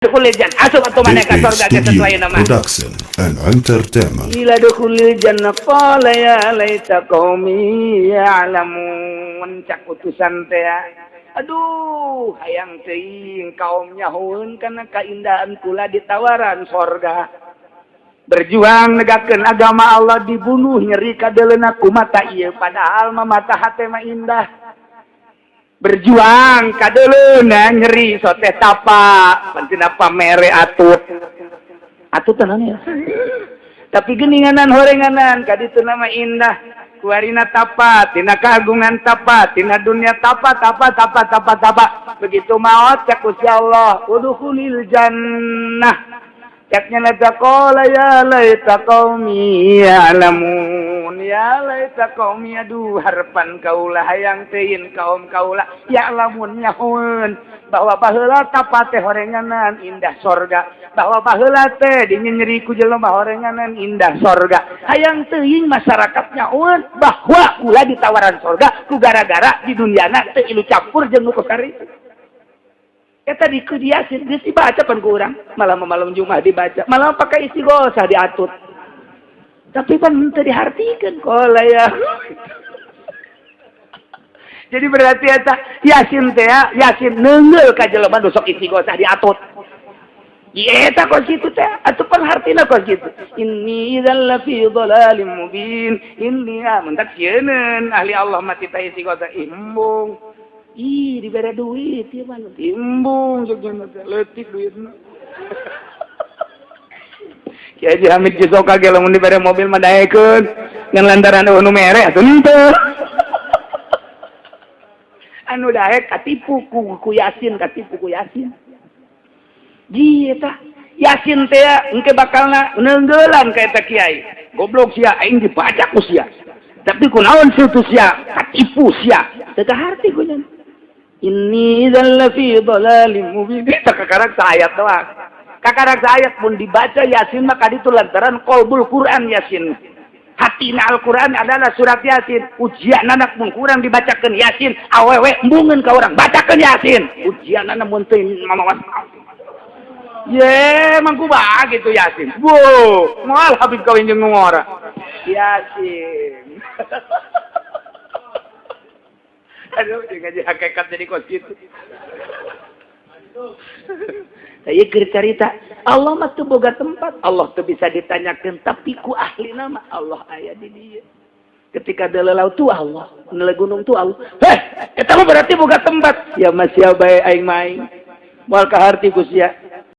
Dukhulil jannah. Asup atuh maneh ka DP sorga ge Studio sesuai nama. Production and Entertainment. Ila dukhulil jannah qala ya laita qaumi ya'lamun, cak utusan teh. Aduh, hayang teuing kaum nyahoeun kana kaindahan kula ditawaran sorga. Berjuang negakeun agama Allah dibunuh, nyeri kadeleuna ku mata ieu, padahal mah mata hate mah indah. Berjuang kadeleuna nyeri sote tapa pentina pamere atut atut tenan ya, tapi geninganan horenganan kaditu nama indah. Kuarina tapa tina keagungan, tapa tina dunia, tapa tapa tapa tapa tapa. Begitu maot, cak Gusti Allah, udkhulil jannah. Caknya nata qala ya laita qaumi ya'lamun, ya laita qaumi, aduh harapan kaula, hayang teuing kaum kaula ya'lamun, nyahoeun bahwa baheula tapa teh horenganan indah sorga, bahwa baheula teh dinyeri ku jelema horenganan indah sorga. Hayang teuing masyarakat nyahoeun bahwa kula ditawaran sorga ku gara-gara di duniana teu ilu campur jeung nu kari. Eta di ku Yasin geus dibaca pan ku urang malam malam Jumat, dibaca malam pakai istighosah diatut, tapi pan teu dihartikeun qala ya. Jadi berarti eta Yasin teh ya, Yasin neungeul ka jelema nu sok istighosah diatut. Eta kos kitu teh atuh pan hartina kos kitu. Inni idzal lafi dhalalim mubin. Inni mentak sieun ahli Allah mati teh istighosah embung. Ih, dibere duit ieu mah timbung jeung teh leutik duitna. Kiai Haji Hamid Cisoka ge lamun dibere mobil mah daekeun ngan lantaran eueuh nu mere atuh henteu. Anu daek katipu ku Yasin, katipu ku Yasin. Ji eta Yasin teh engke bakalna neunggelan ka eta kiai. Goblok sia, aing dibaca ku sia. Tapi kunaon situ sia katipu sia. Teu kaharti ku nya. Inni idzal lafi dhalalim mubin. Eta kakarak saayat doang. Kakarak saayat mun dibaca Yasin mah kaditu lantaran qalbul Quran Yasin. Hatina Al-Quran adalah surat Yasin. Ujian anak mun kurang dibacakeun Yasin, awewe embungeun ka urang bacakeun Yasin. Ujian anak mun teu mamawas. Ye, mangku ba gitu Yasin. Bu, moal Habib kawin jeung ngora. Yasin. Aduh, ngaji hakikat jadi kos gitu. Saya keur carita, Allah mah teu boga tempat, Allah teu bisa ditanyakeun, tapi ku ahli nama Allah aya di dieu. Ketika delelau tuh Allah, nele gunung tuh Allah. Heh, eta mah berarti boga tempat. Ya masih bae aing maing. Moal kaharti ku sia.